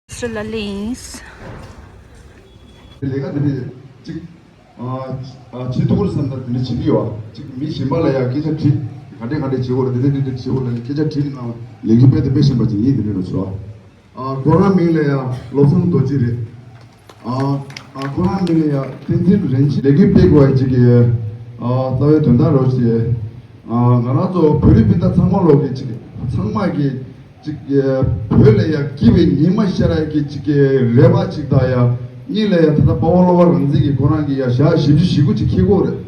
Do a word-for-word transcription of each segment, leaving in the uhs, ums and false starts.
Mister Lalins. ལས་ཀ་འདི་འདྲ་ཅིག་ཨ་ཨ་བྱེད་ཐུབ་ཀྱི་རེད་བསམ་ན་འདི་འདྲ་བྱེད་ཀྱི་ཡོད། ཅིག་མི་གཞན་པ་ལ་ཡང་སྐད་ཆ་དྲིས། ག་འདྲས་ག་འདྲས་བྱེད་དགོས་རེད། འདི་འདྲ་འདི་འདྲ་བྱེད་དགོས་ལ་སྐད་ཆ་དྲིས་ནའང་ལས་འགུལ་སྤེལ་དང་སྤེལ་བཞིན་པ་ཅིག་ཡིན། འདི་འདྲ་རེད་ཟེར་བ། ཨ་ཁོ་རང་མིང་ལ་ཡང་བློ་བཟང་རྡོ་རྗེ་རེད། ཨ་ཨ་ཁོ་རང་མིང་ལ་ཡང་བསྟན་འཛིན་རིན་ཆེན། ལས་འགུལ་སྤེལ་དགོས་ཅིག་གི་ཨ་རྩ་བའི་དོན་དག་རོགས་ཞེས། ཨ་ང་རང་ཚོ་བོད་རིགས་སྤུན་ཟླ་ཚང་མ་ལོག་གི་ཅིག་ཚང་མ་གི་ཅིག་བོད་ལ་ཡང་སྐྱིད་པའི་ཉི་མ་ཤར་ཡ་གི་ཅིག་གི་རེ་བ་ཅིག་དང་ཡང་། གཉིས་ལ་ཡང་ད་ལྟ་དཔའ་བོ་བློ་དགའ་རང་བཙན་གྱིས་ཁོ་རང་གི་ཡང་ཞག་བཞི་བཅུ་ཞེ་དགུ་ཅིག་འཁྱེར་གྱི་ཡོད་རེད།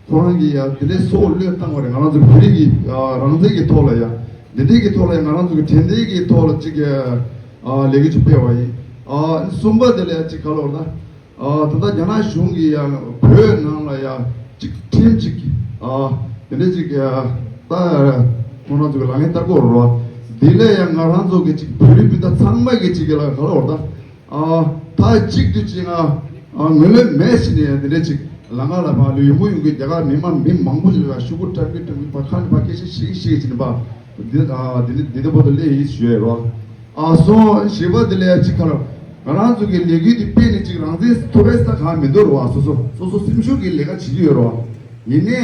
ཁོ་རང་གིས་ཡང་དེ་འདྲའི་སྲོག་བློས་བཏང་བ་རེད། ང་རང་ཚོ་བོད་རིགས་ཀྱི་ཨ་རང་བཙན་གྱི་ཐོག་ལ་ཡང་། དེ་འདྲའི་གི་ཐོག་ལ་ཡང་ང་རང་ཚོ་གི་དྲན་རྟེན་གྱི་ཐོག་ལ་ཅིག་ཨ་ལས་འགུལ་ཅིག་སྤེལ་བ་ཡིན། ཨ་གསུམ་པ་དེ་ལ་ཡང་ཅིག་ག་ལབ་ན། ཨ་ད་ལྟ་རྒྱ་ནག་གཞུང་གིས་ཡང་བོད་ནང་ལ་ཡང་ཅིག་ཁྲིམས་ཅིག་ཨ་དེ་འདྲ་ཅིག་ཨ་ད་ཁོང་རང་ཚོ་གི་ལག་ལེན་བསྟར་གྱི་ཡོད་རེད་བ། དེ་ལ་ཡང་ང་རང་ཚོ་གི་ཅིག་བོད་རིགས་སྤུན་ཟླ་ཚང་མ་གི་ཅིག་གི་ལ་ག་ལབ་དགོས་རེད་ད། ཨ་མཐའ་གཅིག་ཏུ་ཅིག་ང་ཨ་ངོས་ལེན་མེད་ཟེར་ནས་དེ་འདྲ་ཅིག་ལམ་ཁ་ལ་ཕར་ལ་ཡོང་གི་ཡོང་གི་རྒྱ་གར་མི་མང་མི་མང་པོ་ཞིག་ལ་ཤོག་གུ་སྤྲད་གི་སྤྲད་གི་ཕར་ཁ་ནས་ཕར་སྐད་ཆ་བཤད་གི་བཤད་གི་ཅིག་ནས་པ། འདི་ཨ་འདི་འདི་འདི་པོ་དུ་སླེབས་ཡིན་ཞུ་ཡ་རོ། ཨ་སོང་བཞི་པ་དེ་ལ་ཡ་ཅིག་ག་ལབ། ང་རང་ཚོ་གི་ལས་འགུལ་འདི་སྤེལ་ནས་ཅིག་རང་བཙན་ཐོབ་པའི་ས་གང་མི་འདུག་རོ། ཨ་སོ་སོ་སོ་སོ་སེམས་ཤུགས་ཀྱི་ལས་ཀ་བྱེད་ཀྱི་ཡོད་རོ། ཡིན་ནའི་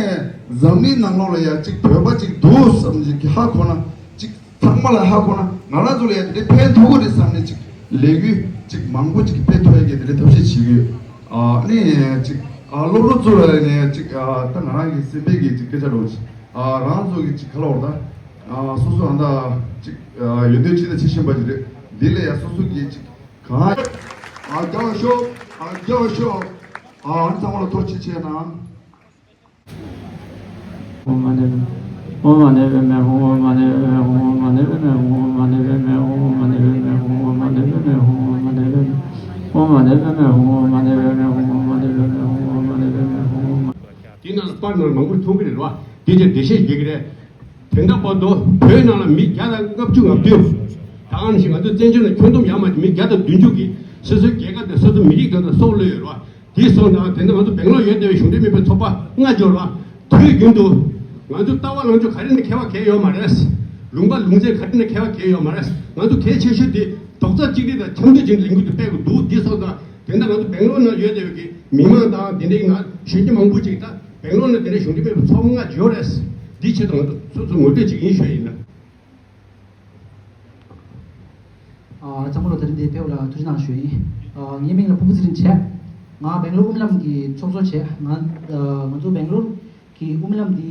འཛམ་གླིང་ནང་ལོགས་ལ་ཡ་ཅིག་བོད་པ་ཅིག་འདུག་བསམ་ཅིག་གི་ཧ་གོ་ན་ཅིག་ཚང་མ་ལ་ཧ་གོ་ན་ང་རང་ཚོ་ལ་ཡ་དེ་འདྲའི་ཕན་ཐོགས་ཀྱི་རེད་བསམ་ནས་ཅིག་ལས་འགུལ་ཅིག་མང་པོ་ཅིག་སྤེལ་ཐུབ་ཡ་གི་དེ་འདྲའི་ཐབས་ཤེས་བྱེད་ཀྱི་ཡོད། ཨ་ནི་ཅིག་ཨ་སློབ་ཕྲུག་ཚོ་ལ་ནས་ཅིག་ཨ་ད་ང་རང་གི་སེམས་པའི་གི་ཅིག་སྐད་ཆ་རོ། ཅིག་ཨ་རང་ཚོ་གི་ཅིག་ག་ལབ་དགོས་རེད་ད། ཨ་སོ་སོ་ཨ་ད་ཅིག་ཨ་ཡོད་དོན་ཅི་ད་ཅི་ཤེས་པ་ཅིག་རེད། འདི་ལ་ཡ་སོ་སོ་གི་ཅིག་གང་། ཨ་རྒྱག་ཤོག་ཨ་རྒྱག་ཤོག་ཨ་ཚང་མ་ལ་ཐུགས་རྗེ་ཆེ་གནང་། དེ་ནང་ལ་པར་ནང་མང་པོ་མཐོང་གི་རེད་བ། དེ་ཅིག་འགྲེལ་བཤད་རྒྱག་གི་རེད། དེ་འདྲ་བར་དུ་བོད་ནང་ལ་མི་བརྒྱ་དང་ལྔ་བཅུ་ང་བདུན། ད་ཨ་ནི་ཞིག་ང་ཚོ་བཙན་བྱོལ་ནང་ཁྱོན་བསྡོམས་ཡར་མར་གྱི་མི་བརྒྱ་དང་བདུན་ཅུ་གིས་སོ་སོའི་རྒྱལ་ཁབ་དང་སོ་སོའི་མི་རིགས་དོན་དུ་སྲོག་བློས་ཡོད་རེད་བ། དེ་སོང་ཙང་དེ་འདྲ་ང་ཚོ་སྦེང་ལོར་ཡོད་བསྡད་པའི་གཞུང་འབྲེལ་མིན་པའི་ཚོགས་པ་ལྔ་འབྱོར་བ། དུས་རྒྱུན་དུ་ང་ཚོ་ལྟ་བ་ལངས་ཕྱོགས་ག་རེ་ནས་ཁྱད་པར་གང་ཡང་ཡོད་མ་རེད། ལུང་པ་ལུང་ཚན་ག་རེ་ནས་ཁྱད་པར་གང་ཡང་ཡོད་མ་རེད། ང་ཚོ་གལ་ཆེ་ཤོས་དེ་རྡོག་རྩ་གཅིག་སྒྲིལ་དང་འཆམ་མཐུན་བྱས་ནས་ལས་འགུལ་དེ་སྤེལ་དགོས་འདུག་དེ་སོང་ཙང་དེ་འདྲ་ང་ཚོ་སྦེང་ལོར་ནང་ཡོད་བསྡད་པའི་གི་མི་མང་དང་དེ་འདྲའི་ནང་གཞོན་སྐྱེས་མང་པོ་ཅིག་དང་སྦེང་ལོར་ནང་དེ་འདྲའི་གཞུང་འབྲེལ་མེད་པའི་ཚོགས་པ་ལྔ་འབྱོར་རེད། འདི་ཆེད་དུ་ང་ཚོ་སོ་སོ་ངོ་སྤྲོད་ཅིག་ཡིན་ཞུ་ཡ་ཡིན་ན། ཨ་ཚང་མ་ལ་དེ་རིང་འདིར་ཕེབས་པ་ལ་ཐུགས་རྗེ་གནང་ཞུ་ཡིན། ཨ་ངའི་མིང་ལ་ཕུར་བུ་ཚེ་རིང་བྱས། ང་སྦེང་ལོར་ཨུམ་ལམ་གྱི་ཚོགས་གཙོ་བྱས། ང་ཨ་ང་ཚོ་སྦེང་ལོར་གྱི་ཨུམ་ལམ་འདི་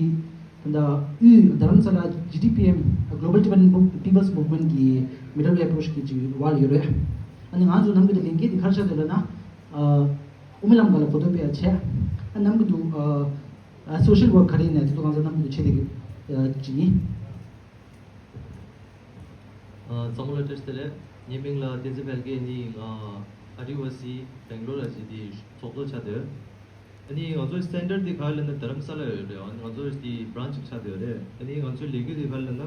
ད་ལྟ་དབུས་རྡ་རམ་ས་ལ་ཇི་ཌི་པི་ཨེམ། Global Tibetan People's Movement གི་Middle Way Approach གི་ཅིག་བར་ལ་ཡོད་རེད། ཨ་ནི་ང་ཚོ་ནམ་རྒྱུན་དུ་ལས་འགན་འདི་ག་རེ་བྱས་ཡོད་ལབ་ན། ཨ་ཨུམ་ལམ་སྒང་ལ་གོ་རྟོགས་སྤེལ་ཡ་བྱས། ཨ་ནམ་རྒྱུན་དུ་ཨ་ཨ་social work ག་རེ་ཡིན་ནའི་དེ་ཚོ་གང་ཟག་ནམ་རྒྱུན་དུ་བྱེད་བསྡད་ཀྱི་ཅིག་ཡིན། ཨ་ཚང་མ་ལ་བཀྲ་ཤིས་བདེ་ལེགས། ངའི་མིང་ལ་བསྟན་འཛིན་དཔལ་སྐྱེས། ནི་ང་ཨ་རི་ཝ་སི་སྦེང་ལོར་ལ་ཅིག་དེའི་ཚོགས་གཙོ་ཆགས་བསྡད་ཡོད། ཨ་ནི་ང་ཚོའི་སེན་ཊར་འདི་ག་རེ་ལབ་ན་རྡ་རམ་ས་ལ་ཡོད་རེད། ཨ་ནི་ང་ཚོ་འདི་བྷ་རན་ཆི་ཆགས་བསྡད་ཡོད་རེད། ཨ་ནི་ང་ཚོའི་ལས་འགུལ་འདི་ག་རེ་ལབ་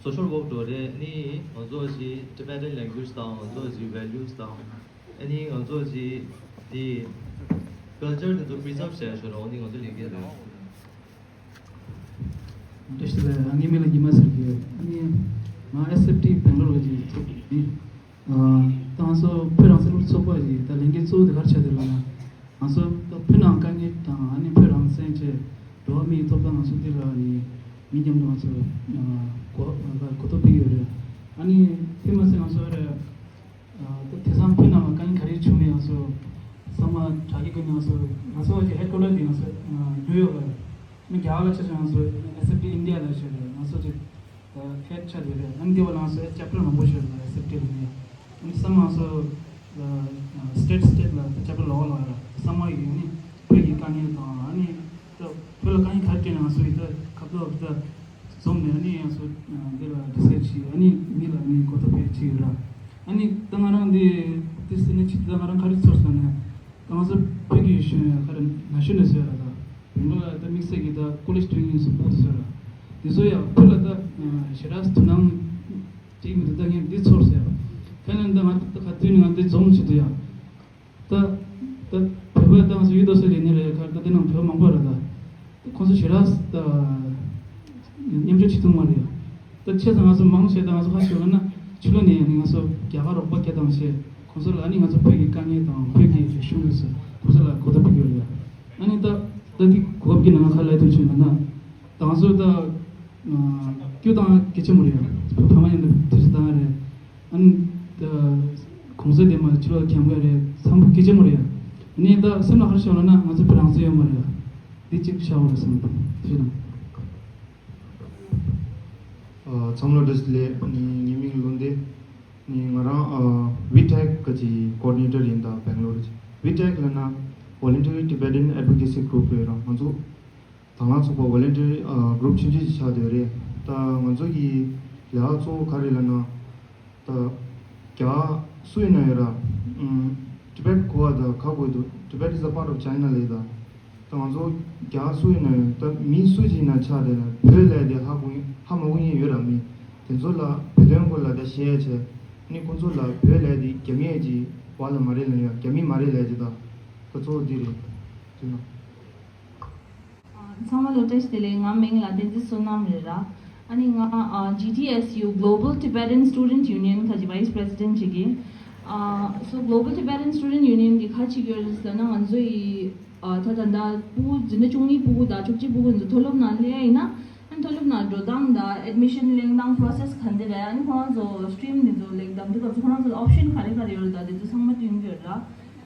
ན་social work འགྲོ་རེད། ཨ་ནི་ང་ཚོ་ཅིག་Tibetan language དང་ང་ཚོ་ཅིག་values དང་། ཨ་ནི་ང་ཚོ་ཅིག་དེ་culture དེ་ཚོ་preserve བྱས་ཤོག་ར། ཨ་ནི་ང་ཚོ་ལས་འགུལ་རེད། བཀྲ་ཤིས་བདེ་ལེགས། ངའི་མིང་ལ་ཉི་མ་ཟེར་གྱི་ཡོད། ཨ་ནི་ང་ཨེས་ཨེཕ་ཊི་སྦེང་ལོར་གྱི་ཚོགས་པ་ཡིན། ཨ་ད་ང་ཚོ་བོད་རང་བཙན་སློབ་ཕྲུག་ཚོགས་པ་ཡི་ད་ལས་འགན་གཙོ་བོ་དེ་ག་རེ་ཆགས་བསྡད་ལབ་ན། ང་ཚོ་ད་བོད་ནང་དཀའ་ངལ་དང་ཨ་ནི་བོད་རང་བཙན་བཅས་འགྲོ་བ་མིའི་ཐོབ་ཐང་ང་ཚོ་འདི་ལ་ནི་མི་མཉམ་དུ་ང་ཚོ་ཨ་གོ་ཨ་གོ་རྟོགས་སྤེལ་གྱི་ཡོད་རེད། ཨ་ནི་དེ་མ་ཟད་ང་ཚོ་རེད། ཨ་ད་དེང་སང་བོད་ནང་ལ་དཀའ་ངལ་ག་རེ་བྱུང་ནས་ང་ཚོ་ཚང་མ་དྲག་གི་ཀུན་ནས་ང་ཚོ་ང་ཚོ་གི་ཧེཌ་ཀོ་ཊར་དེ་ང་ཚོ་ནིའུ་ཡོག་ལ་རེད། ཨ་ནི་རྒྱ་གར་ལ་ཆ་བཞག་ང་ཚོ་ཨེས་ཨེཕ་ཊི་ཨིན་ཌི་ཡ་ལ་ཆ་བཞག་ང་ཚོ་ཅིག་ཧེཌ་ཆགས་བསྡད་རེད། ཨ་ནི་འདི་བ་ལ་ང་ཚོ་ཅེབ་ཊར་མང་པོ་ཞིག་ཡོད་རེད། ཨེས་ཨེཕ་ཊི་ལ་ནི་ཨ་ནི་ཚང་མ་ང་ཚོ་སི་ཊེཊ་སི་ཊེཊ་ལ་ཅེབ་ཊར་ལོགས་ལ་རེད། ཚང་མ་ཡིན་ནི་བོད་ཀྱི་དཀའ་ངལ་དང་ཨ་ནི་ད་བོད་ལ་དཀའ་ངལ་ག་རེ་སྤྲད་ནས་ང་ཚོ་ཡི་ད་ཁ་ཐོག་ད་འཛོམས་ནས་ཨ་ནི་ང་ཚོ་འདི་ལ་ཌི་སི་ཀ་སི་བྱས། ཨ་ནི་མི་ལ་ཨ་ནི་གོ་རྟོགས་སྤེལ་བྱས་ཡོད་ར། ཨ་ནི་ད་ང་རང་འདི་ དེ་ཟེར་ནས་ཅི་ད་ང་རང་ག་རེ་ཚོར་སོང་ན། ད་ང་ཚོ་བོད་ཀྱི་གཞོན་ག་རེ་ན་གཞོན་ནས་བཟོས་ར་ད། བོད་ལ་ད་དམིགས་བསལ་གྱི་ད་ཀོ་ལེཇ་སྟོན་གྱི་ཡིན་ཟེར་ཕོག་ཏུ་བཟོས་ར། དེ་ཚོ་ཡང་བོད་ལ་ད་ཞེ་དྲག་དོ་སྣང་ཅིག་མི་འདུག་ད་ངས་འདི་ཚོར་སོང་ཡ། ཁ་ལན་ད་ང་ད་ག་དུས་ནས་ང་འདི་འཛོམས་བྱེད་དུ་ཡ། ད་ད་བོད་པ་ད་ང་ཚོ་ཡུལ་དུ་སོ་ལས་ནི་རེད་ཁར་ད་དེ་ནང་བོད་མང་པོ་ར་ད། ཁོང་ཚོ་ཞེ་དྲག་ད་མཉམ་ཞུགས་བྱེད་ཐུབ་མ་རེད། ད་བྱས་ཙང་ང་ཚོ་མང་ཆེ་ད་ང་ཚོ་ཁ་ཤས་ཡོད་ན་ཕྱི་ལོགས་ནས་ཡང་ང་ཚོ་རྒྱ་གར་རོགས་པ་རྒྱ་དང་བྱས་ཁོང་ཚོ་ལ་ཨ་ནི་ང་ཚོ་བོད་ཀྱི་དཀའ་ངལ་དང་བོད་ཀྱི་རིག་གཞུང་ཡོད་ས་ཁོང་ཚོ་ལ་གོ་བརྡ་ཕུལ་གྱི་ཡོད་རེད། ཨ་ནི་ད་ད་འདི་གོ་སྐབས་ཀྱི་ནང་ཁ་ལ་ཐུག་ཆེད་ན་ད་ང་ཚོ་ད་སྐྱོ་སྟངས་སྐད་ཆ་མོ་རེད། ཕ་མ་ཡང་ད་དེ་ཚོ་ད་རེད། ཨ་ནི་ད་གོང་ས་དེ་མ་ཕྱི་ལོགས་འཁྱམ་ག་རེད་བསམ་པ་སྐད་ཆ་མོ་རེད། ཨ་ནི་ད་སེམས་ལ་ཧར་ཤོར་ལ་ན་ང་ཚོ་བོད་རང་བཙན་ཡོད་མ་རེད། འདི་གཅིག་བྱ་བ་རེད་བསམ་གྱི་འདུག་དེ་རེད། ཨ། ཚང་མ་ལ་བཀྲ་ཤིས་བདེ་ལེགས། ནི་ངའི་མིང་ལུང་བདེ། ནི་ང་རང་ཨ་ཝི་ཊེག་གི་ཀོ་ཌི་ནེ་ཊར་ཡིན། ད་སྦེང་ལོར་གི་ཝི་ཊེག་ལབ་ན་Voluntary Tibetan Advocacy Group རེད། རང་ང་ཚོ་དང་བླངས་ཚོགས་པ་ཝོ་ལན་ཊི་རི་ཨ་གུ་རུབ་ཆུང་ཆུང་ཞིག་ཆགས་བསྡད་རེད། ད་ང་ཚོ་གི་ལས་ཀ་གཙོ་བོ་ག་རེ་ལབ་ན། ད་རྒྱ་སུ་ཡིན་ན་ཡོད་ར། ཨམ། Tibet གོ་བ་ད་ག་གོ་འདུག Tibet is a part of China ལབ་ད། ད་ང་ཚོ་རྒྱ་སུ་ཡིན་ན་ཡོད། ད་མི་སུ་ཞིག་ཡིན་ན་ཆགས་བསྡད་ན་བོད་ལས་དེ་ཧ་གོ་ཧ་མ་གོ་མཁན་ཡོད་ར། མི་དེ་ཚོ་ལ་བོད་དོན་སྐོར་ལ་ད་བཤད་ཡ་བྱས། ནི་ཁོང་ཚོ་ལ་བོད་ལས་དེ་རྒྱབ་ཡས་ཀྱི་བ་ལ་མ་རེད་ལབ་ཡ། རྒྱབ་མི་མ་རེད་ལབ་ཀྱི་ད། ད་གཙོ་བོ་འདི་རེད། དེ་ན། ཚང་མ་ལ་བཀྲ་ཤིས་བདེ་ལེགས། ང་མིང་ལ་བསྟན་འཛིན་བསོད་ནམས་རེད་ར། ཨ་ནི་ང་ཨ་ཇི་ཊི་ཨེས་ཡུ་Global Tibetan Student Union ག་གི་Vice President བྱེད་ཀྱི། ཨ་so Global Tibetan Student Union གི་ག་བྱེད་ཀྱི་ཡོད་རེད་ཟེར་ན། ང་ཚོ་ཡི་ཨ་ད་ད་ལྟ་ཕྲུ་གུ་འཛིན་གྲྭ་བཅུ་གཉིས་ཕྲུ་གུ་དང་བཅུ་གཅིག་ཕྲུ་གུ་འཛིན་མཐོ་སློབ་ནང་སླེབས་ཡ་ཡིན་ན། ཨ་ནི་མཐོ་སློབ་ནང་འགྲོ་སྟངས་དང་ཨེཌ་མི་ཤན་ལེན་སྟངས་པོ་རོ་སེ་སི་ག་འདྲ་རེད། ཨ་ནི་ཁོ་རང་ཚོ་སི་ཊི་རིམ་འདི་ཚོ་ལེགས་དམ་དུས་སྐབས་སུ་ཁོ་རང་ཚོ་ལ་ཨོབ་ཤན་ག་རེ་ག་རེ་ཡོད་རེད། ད་དེ་ཚོ་ཚང་མ་སྟོན་གྱི་ཡོད་ར།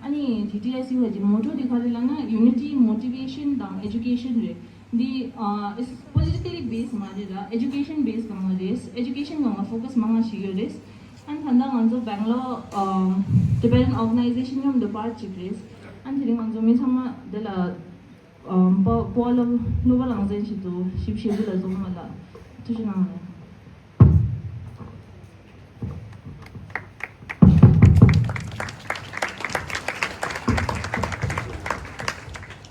ཨ་ནི་ཇི་ཊི་ཨེས་ཡུ་གི་མོ་ཊོ་དེ་ག་རེ་ལབ་ན། Unity, Motivation དང་Education རེད། འདི་ཨ་is politically based མ་རེད་ར། Education based གང་ལ་རེད། Education གང་ལ་ཕོ་ཀ་སི་མང་ང་ཞིག་ཡོད་རེད། ཨ་ནི་ད་ལྟ་ང་ཚོ་སྦེང་ལོར་ཨ་Tibetan Organization མཉམ་དུ་པར་གཅིག་རེད། ཨ་ནི་དེ་རིང་ང་ཚོ་མི་ཚང་མ་འདི་ལ་ཨ་པ་པོ་ལ་གླུ་པ་ལང་ཟན་ཞིག་ཏུ་ཞིབ་ཞིབ་ལ་བཟོ་མ་ལ་ཐུགས་རྗེ་གནང་རེད།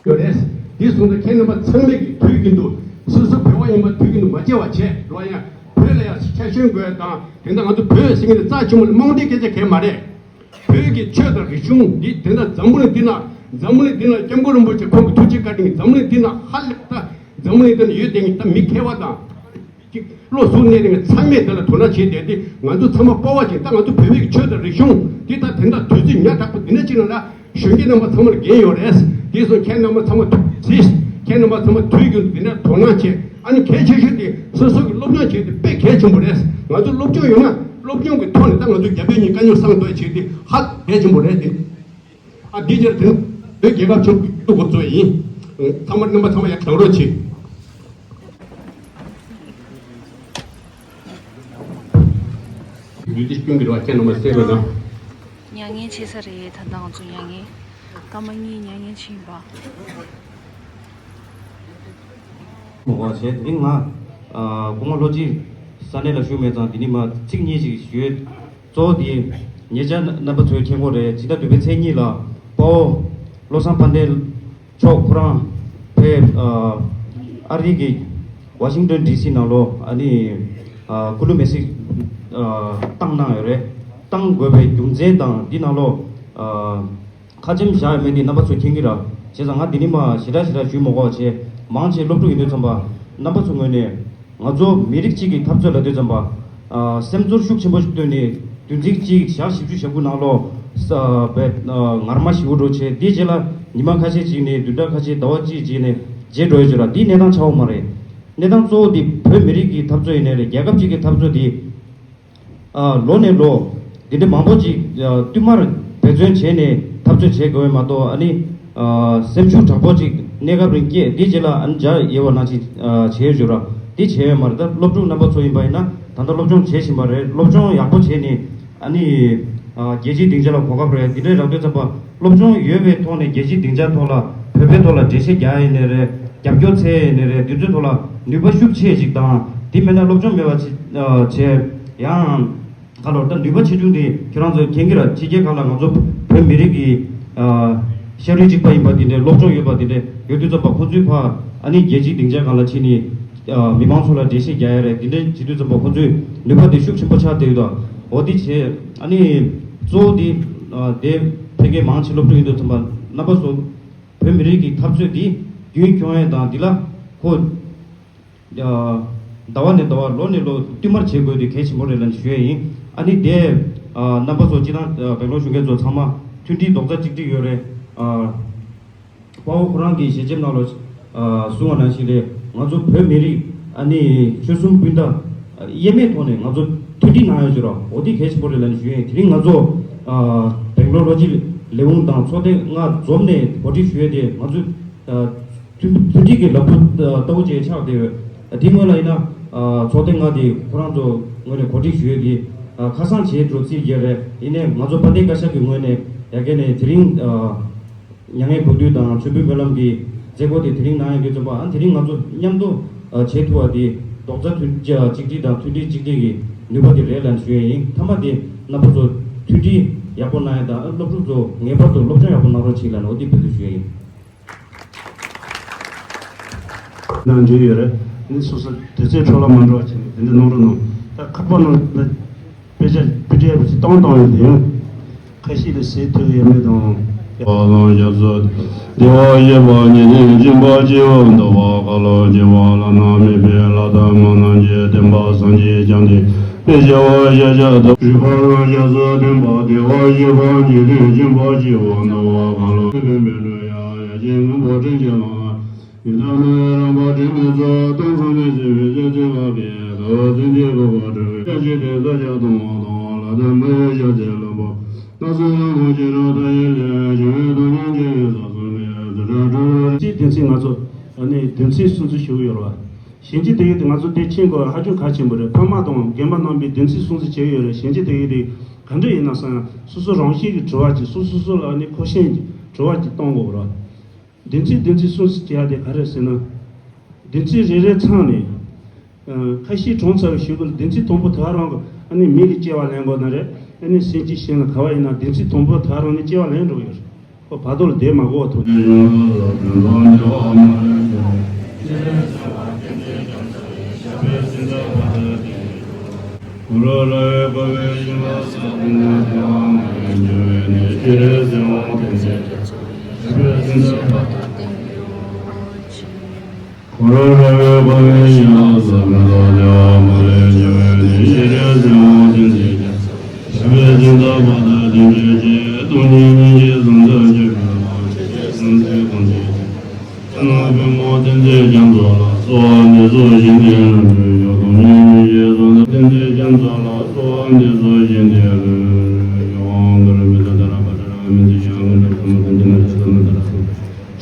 ཡོད་རེད། འདི་སོང་ཙང་ཁྱེད་རྣམ་པ་ཚང་མས་ཀྱི་དུས་རྒྱུན་དུ་སོ་སོ་བོད་པ་ཡིན་པ་དུས་རྒྱུན་དུ་མ་བརྗེད་པ་བྱས་རོགས། ཡང་བོད་ལ་ཡང་ཁྱད་གཞོན་དགོས་དང་། དེ་འདྲ་ང་ཚོ་བོད་ཟེར་མཁན་དེ་རྩ་ཆེན་པོ་ལ་རྨོངས་དད་སྐད་ཆ་གང་ཡང་མ་རེད། བོད་ཀྱི་ཆོས་དང་རིག་གཞུང་འདི་དེ་འདྲ་འཛམ་བུ་གླིང་འདི་ན་འཛམ་བུ་གླིང་འདི་ན་སྐྱབས་མགོན་རིན་པོ་ཆེ་ཁོང་གི་ཐུགས་རྗེ་བཀའ་དྲིན་འཛམ་བུ་གླིང་འདི་ན་ཧ་ལས་ད་འཛམ་བུ་གླིང་འདི་ན་ཡོད་དེ་ད་མི་མཁས་པ་དང་། ཅིག་བློ་གཟུ་གནས་དེ་ཚང་མས་དེ་ལ་དོ་སྣང་བྱས་བསྡད་དེ། ང་ཚོ་ཚང་མ་སྤོབས་པ་ཅན། ད་ང་ཚོ་བོད་པའི་ཆོས་དང་རིག་གཞུང་འདི་ད་དེ་འདྲ་དུས་ཚོད་ཉག་ཕྲ་པོ་འདི་འདྲ་ཅིག་ནང་ལ་གཞོན་སྐྱེས་རྣམ་པ་ཚང་མ་ལ་འགན་ཡོད་རེད། དེ་སོང་ཁྱེད་རྣམ་པ་ཚང་མ་ཐུགས་རྗེ་ཆེ། ཁྱེད་རྣམ་པ་ཚང་མ་དུས་རྒྱུན་དུ་འདི་འདྲ་དོ་སྣང་བྱས། ཨ་ནི་གལ་ཆེ་ཤོས་དེ་སོ་སོ་གི་སློབ་སྦྱོང་བྱས་ཏེ་དཔེ་གལ་ཆེན་པོ་རེད། ང་ཚོ་སློབ་སྦྱོང་ཡོད་ན་སློབ་སྦྱོང་གི་ཐོག་ནས་ད་ང་ཚོ་རྒྱ་བོད་གཉིས་དཀའ་རྙོག་སེལ་འདོད་བྱས་ཏེ་ཧ་གལ་ཆེན་པོ་རེད་དེ། ཨ་འདི་ཕྱིར་དེ་བོད་རྒྱལ་ཁབ་ཆེན་པོ་འགོ་བཙུགས་ཡིན། ཚང་མ་རྣམ་པ་ཚང་མ་ཡར་དྲན་རོགས་བྱེད། ཡུལ་འདི་སྐྱོན་གྱི་རེད་བ། ཁྱེད་རྣམ་པ་གསལ་པོ་དང་། མྱ་ངན་བྱེད་ས་རེད། ད་ལྟ་ང་ཚོ་མྱ་ངན་སྐར་མ་གཉིས་མྱ་ངན་བྱེད་ཡིན་པ། མོ་གོ་བྱས་དེ་རིང་ང་ཨ་སྐུ་ངོ་བློ་སྦྱིན་ས་གནས་ལ་བཞུགས་མེད་ཙང་དེ་ནི་མ་ཚིག་གཉིས་ཤིག་ཞུས། གཙོ་བོ་དེ་ཉེ་ཆར་རྣམ་པ་ཚོས་མཁྱེན་གྱི་རེད། ཕྱི་ཟླ་བདུན་པའི་ཚེས་གཉིས་ལ་དཔའ་བོ་བློ་བཟང་དཔལ་ལྡན་མཆོག་ཁོ་རང་ཕེབས། ཨ་ཨ་རི་གི་ཝ་ཤིང་ཏོན་ཌི་སི་ནང་ལོགས་ཨ་ནི་ཨ་སྐུ་ལུས་མེར་སྲེག་ཨ་བཏང་གནང་ཡོད་རེད། བཏང་དགོས་པའི་རྒྱུ་མཚན་དང་འདི་ནང་ལོགས་ཨ་ཁ་ཆེམས་བཞག་ཡོད་མེད་འདི་རྣམ་པ་ཚོས་མཁྱེན་གྱི་རེད། བྱས་ཙང་ང་འདི་ནི་མ་ཞེ་དྲག་ཞེ་དྲག་ཞུ་མ་དགོས་པ་བྱས། མང་ཆེ་སློབ་ཕྲུག་ཡིན་དུས་ཙམ་པ་རྣམ་པ་ཚོ་ངོས་ནས་ང་ཚོ་མི་རིགས་གཅིག་གི་འཐབ་རྩོད་ལ་དུས་ཙམ་པ་ཨ་སེམས་ཚོར་ཤུགས་ཆེན་པོ་ཞིག་བཏོན་ནས་བདུན་ཚིགས་གཅིག་ཞག་བཞི་བཅུ་ཞེ་དགུ་ནང་ལོགས་ས་བས་ཨ་ངར་མ་ཞེ་པོ་འགྲོ་བྱས། དེའི་རྗེས་ལ་ཉི་མ་ཁ་ཤས་ཅིག་ནས་བདུན་ཕྲག་ཁ་ཤས་ཟླ་བ་གཅིག་ཅིག་ནས་བརྗེད་འགྲོ་ཡོད་ཅོག་ར། འདིའི་གནས་སྟངས་ཆགས་ཡོད་མ་རེད། གནས་སྟངས་གཙོ་བོ་འདི་བོད་མི་རིགས་ཀྱི་འཐབ་རྩོད་ཡིན་ནའི་རེད། རྒྱལ་ཁབ་གཅིག་གི་འཐབ་རྩོད་འདི་ཨ་ལོ་ནས་ལོ་འདི་འདྲ་མང་པོ་ཅིག་ཨ་བསྟུད་མར་འབད་བརྩོན་བྱས་ནས་འཐབ་རྩོད་བྱེད་དགོས་པས་མ་གཏོགས། ཨ་ནི་ཨ་སེམས་ཤུགས་དྲག་པོ་ཅིག་གནས་སྐབས་རིང་སྐྱེས་དེའི་རྗེས་ལ་ཨ་ནི་འཇགས་ཡོད་པ་ནང་བཞིན་ཨ་བྱས་ཡོད་ཅོག་ར། འདི་བྱས་ཡོད་མ་རེད། ད་སློབ་ཕྲུག་རྣམ་པ་ཚོ་ཡིན་པ་ཡིན་ན་ད་ལྟ་སློབ་སྦྱོང་བྱེད་བཞིན་པ་རེད། སློབ་སྦྱོང་ཡག་པོ་བྱས་ནས་ཨ་ནི་ཨ་རྒྱལ་སྤྱིའི་སྡིངས་ཆ་ལ་གོ་སྐབས་རེད། འདི་འདྲའི་རག་དུས་ཙམ་པ་སློབ་སྦྱོང་ཡོད་པའི་ཐོག་ནས་རྒྱལ་སྤྱིའི་སྡིངས་ཆ་ཐོག་ལ་བོད་པའི་ཐོག་ལ་འགྲེལ་བཤད་རྒྱག་ཡིན་ནའི་རེད། རྒྱབ་སྐྱོར་འཚོལ་ཡིན་ནའི་རེད། འདི་ཚོའི་ཐོག་ལ་ནུས་པ་ཤུགས་ཆེ་ཞིག་དང་། དེ་མིན་ན་སློབ་སྦྱོང་མེད་པ་ཅིག་ཨ་བྱས་ཡང་། ཁ་ལོ་ད་ནུས་པ་ཆེ་ཆུང་དེ་ཁྱེད་རང་ཚོ་མཁྱེན་གྱི་ར། ཕྱི་རྒྱལ་ཁག་ལ་ང་ཚོ་བོད་མི་རིགས་ཀྱི་ཨ་ཤ་རུས་གཅིག་པ་ཡིན་པ་དེ་འདྲའི་སློབ་སྦྱོང་ཡོད་པ་དེ་འདྲའི་ཡོད་དུས་ཙམ་པ་ཁོ་ཚོའི་ཕ་ཨ་ནི་རྒྱལ་སྤྱིའི་སྡིངས་ཆ་སྒང་ལ་ཕྱིན་ནས་ཨ་མི་མང་ཚོ་ལ་འགྲེལ་བཤད་རྒྱག་ཡ་རེད། དེ་འདྲའི་བྱེད་དུས་ཙམ་པ་ཁོ་ཚོའི་ནུས་པ་དེ་ཤུགས་ཆེན་པོ་ཆགས་བསྡད་ཡོད། ད་འོ་དེ་བྱས་ཨ་ནི་གཙོ་བོ་དེ་ཨ་དེ་ཕ་གིའི་མང་ཆེ་སློབ་ཕྲུག་ཡིན་དུས་ཙམ་པ་རྣམ་པ་ཚོ་བོད་མི་རིགས་ཀྱི་འཐབ་རྩོད་འདི་རྒྱུན་འཁྱོངས་ཡས་དང་འདི་ལ་ཁོ། ཟླ་བ་ནས་ཟླ་བ་ལོ་ནས་ལོ་བསྟུད་མར་བྱེད་དགོས་དེ་གལ་ཆེན་པོ་རེད་ལབ་ནས་ཞུ་ཡས་ཡིན། ཨ་ནི་དེ་རྣམ་པ་ཚོ་སྤྱི་བཏང་སྦེང་ལོར་བཞུགས་མཁན་ཚོ་ཚང་མ་མཐུན་སྒྲིལ་རྡོག་རྩ་གཅིག་སྒྲིལ་ཡོད་རེད། དཔའ་བོ་ཁོ་རང་གི་ཞལ་ཆེམས་ནང་ལ་གསུངས་པ་ནང་བཞིན་རེད། ང་ཚོ་བོད་མི་རིགས་ཨ་ནི་ཆོལ་གསུམ་སྤུན་ཟླ་དབྱེར་མེད་ཐོག་ནས་ང་ཚོ་མཐུན་སྒྲིལ་གནང་ཡོད་ཅིག་རོགས་འོ་དེ་གལ་ཆེན་པོ་རེད་ལབ་ནས་ཞུ་ཡས་ཡིན། དེ་རིང་ང་ཚོ་སྦེང་ལོར་ལོ་གཅིག་ལས་འགུལ་དང་ཚོགས་ཐེངས་ལྔ་འཛོམས་ནས་གོ་སྒྲིག་ཞུ་ཡས་དེ་ང་ཚོ། མཐུན་མཐུན་སྒྲིལ་གྱི་ལམ་བུ་ལྟ་བུ་ཅིག་ཆགས་བསྡད་ཡོད། དེའི་སྔོན་ལ་ཡིན་ན་ཚོགས་ཐེངས་ལྔ་དེ་ཁོ་རང་ཚོ་ངོས་ནས་གོ་སྒྲིག་ཞུ་ཡས་ཀྱི་ཁ་སང་བྱས་འགྲོ་རྩིས་ཡོད་རེད། ཡིན་ནའི་ང་ཚོ་དཔལ་ལྡན་བཀའ་ཤག་གི་ངོས་ནས་ཡ་གི་ནས་དེ་རིང་མྱ་ངན་གུས་འདུད་དང་མཆོད་འབུལ་སྨོན་ལམ་གྱི་མཛད་སྒོ་དེ་དེ་རིང་གནང་ཡས་ཀྱི་བརྩོན་པ། ཨ་དེ་རིང་ང་ཚོ་མཉམ་དུ་བྱེད་ཐུབ་པ་དེ་རྡོག་རྩ་མཐུན་གཅིག་སྒྲིལ་དང་མཐུན་སྒྲིལ་གཅིག་སྒྲིལ་གྱི་ནུས་པ་དེ་རེད་ལབ་ཞུ་ཡས་ཡིན། མཐའ་མ་དེ་རྣམ་པ་ཚོ་མཐུན་སྒྲིལ་ཡག་པོ་གནང་ཡས་དང་སློབ་ཕྲུག་ཚོ་ངེས་པར་དུ་སློབ་སྦྱོང་ཡག་པོ་གནང་རོགས་གྱིས་ལབ་ནས་འོ་དེ་འབོད་སྐུལ་ཞུ་ཡས་ཡིན། ནང་འདྲེས་ཡོད་རེད། ནི་སོ་སོ་དུས་ཚོད་འཕྲོ་བརླག་མ་འགྲོ་བ་བྱས་ནས་དེ་འདྲ་གནང་རོགས་གནང་། ད་ཁ་པར་ནང་ད་དཔེ་ཆ་པི་ཌི་ཨེཕ་ཅིག་བཏང་བཏང་ཡོད་དེ་ཡང་ཁ་ཤས་ལ་ཟས་ཐུབ་ཡོད་མེད་དང་། བ་ལང་རྒྱ་མཚོ་བདེ་བ་ཞེས་པ་ཉིད་ནི་སྦྱིན་པ་སྐྱེ་བོ་འདུལ་བ་ཁ་ལོ་སྐྱེ་བོ་བླ་ན་མེད་པའི་ལྷ་དང་མི་རྣམས་ཀྱི་བསྟན་པ་སངས་རྒྱས་བསྐྱངས་ཏེ། དཔེ་བྱ་བ་ཤ་ཤ་དང་རིག་པ་རང་རྒྱ་མཚོ་ལྡན་པ་བདེ་བ་ཞེས་པ་ཉིད་ནི་སྦྱིན་པ་སྐྱེ་བོ་འདུལ་བ་ཁ་ལོ་ལྡན་པའི་ལུས་ཡང་ཡ་གྱལ་སྔོན་པོ་སྤྲིན་གྱི་ལམ། ཡི་དམ་རང་བ་དྲི་མེད་ཚོགས་དང་མཚུངས་པའི་སྲིད་པའི་ཆོས་ཚུལ་བ་ཀའི་དགའ་བ་ཚུལ་འདི་འགོག་པ་འཁྲུལ་བའི་སྐྱབས་ཀྱི་དེ་ས་ཆ་དང་བ་དང་ལ་དང་མ་ཡི་ཤ་ཚའི་ལམ་པོ་ན་སོ་ཡང་ལོ་ཅི་ར་ཐ་ཡི་ལས་བྱུང་བའི་དོན་སྙིང་རྗེ་བའི་ས་སོ་ལས་ཚུལ་ཁྲ་འགྲོ་བའི། སྤྱིའི་དོན་ཚན་ང་ཚོ་ཨ་ནི་དོན་ཚན་སུམ་ཅུ་ཞུ་གི་ཡོད་རེད་བ། གཞན་གྱི་དེ་ཡིག་དེ་ང་ཚོ་དེ་མཁྱེན་དགོས་ཧ་ཅང་གལ་ཆེན་པོ་རེད། ཕ་མ་དང་རྒན་པ་རྣམ་པས་དོན་ཚན་སུམ་ཅུ་བྱས་ཡོད་རེད། གཞན་གྱི་དེ་ཡིག་དེ་ག་འདྲ་ཡིན་ན་བསམ་ཡང་སོ་སོ་རང་བཞིན་གྱི་དྲི་བ་ཅིག་སོ་སོ་སོ་ལ་ཨ་ནི་ཁོ་ཤེས་ཀྱི་དྲི་བ་ཅིག་གཏོང་དགོས་རེད། བདུན་ཚིགས་བདུན་ཚིགས་སུ་བྱས་ཏེ་ག་རེ་ཟེར་ན། བདུན་ཚིགས་རེ་རེ་ཚང་ནས། ཁ་ཤས་གྲོངས་ཚར་བའི་ཞུ་སྐུལ་བདུན་ཚིགས་དང་པོ་དེ་ག་རང་གི་ཨ་ནི་མི་གི་སྐྱེ་བ་ལེན་དགོས་ན་རེད། ཨ་ནི་སེམས་ཅན་གཞན་ལ་ག་བ་ཡིན་ན་བདུན་ཚིགས་དང་པོ་དེ་ག་རང་ནས་སྐྱེ་བ་ལེན་འགྲོ་གི་ཡོད་རེད། ཁོ་བར་དོ་ལ་བསྡད་མ་དགོས་པ་ཐུག་འཁོར་བའི་དཔག་པའི་ཞིང་ལ་སོགས་མི་ལོ་བདེ་བ་མ་ལུས་འབྱུང་བའི་གནས་ཤེས་རབ་སེམས་དབང་བསྟན་འཛིན་རྒྱ་མཚོ། ཞི་བའི་སེམས་དང་བར་དོ་བདེན་བྲལ་གྱི་སྟོང་ཉིད་སྙིང་རྗེའི་གཟུངས་ཐག་ཆོད་པའི་ལམ་ཆེས་ཆེར་གསང་མཛད་དགོངས་འགྲེལ་ཅན། ཕྱག་ན་པདྨོ་བསྟན་འཛིན་རྒྱ་མཚོ་ལ་གསོལ་བ་འདེབས་སོ་བཞིན་དུ་ལུས་ཡོད། སྟོང་ཉིད་སྙིང་རྗེའི་གཟུངས་ཐག་བསྟན་འཛིན་རྒྱ་མཚོ་ལ་གསོལ་བ་འདེབས་སོ་བཞིན་དུ་ལུས་ཡོད། ག་ར་མི་ད་ད་ར་བ་ད་ར་མི་འཛིན་ཡང་ག་འདྲ་བུ་མོ་དང་འདི་ན་ད་ད་མི་ད་ར་སོང་།